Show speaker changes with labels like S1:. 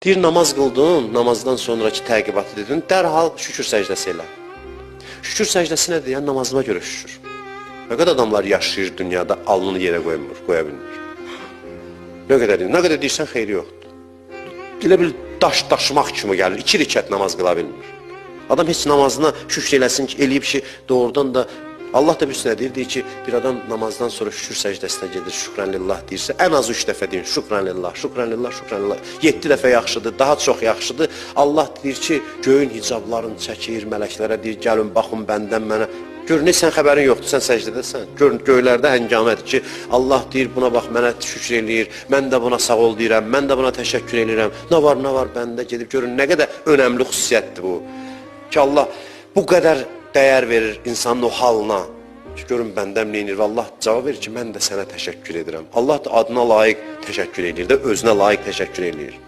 S1: Deyir, namaz qıldın, namazdan sonraki təqibatı dedin, dərhal şükür səcdəsi elə. Şükür səcdəsi nədir? Yəni namazıma görə şükür. Nə qədər adamlar yaşayır dünyada, alnını yerə qoymur, qoya bilmir. Nə qədər, nə qədər deyirsən xeyri yoxdur. Elə bil daş daşımaq kimi gəlir, 2 rükət namaz qıla bilmir. Adam heç namazına şükür eləsin ki, eləyib ki, doğrudan da Allah da bilsin nə deyir? Deyir ki, bir adam namazdan sonra şükür səcdəsinə gedir, şükrən lillah deyirsə, ən az 3 dəfə deyin, şükrən lillah, şükrən lillah, şükrən lillah. 7 dəfə yaxşıdır, daha çox yaxşıdır. Allah deyir ki, göyün hicablarını çəkir, mələklərə deyir, gəlin baxın bəndən mənə. Gör, nə sən xəbərin yoxdur, sən səcdədəsən. Gör, göylərdə həngamədir ki, Allah deyir, buna bax, mənə şükür eləyir, mən də buna sağ ol deyirəm, mən də buna təşəkkür eləyirəm. Nə var, nə var bəndə gedib görün, nə qədər önəmli xüsusiyyətdir bu. Ki, Allah bu qədər dəyər verir insanın o halına. Ki, görün bəndəm nə edir və Allah cavab verir ki, mən də sənə təşəkkür edirəm. Allah da adına layiq təşəkkür eləyir də, özünə layiq təşəkkür eləyir.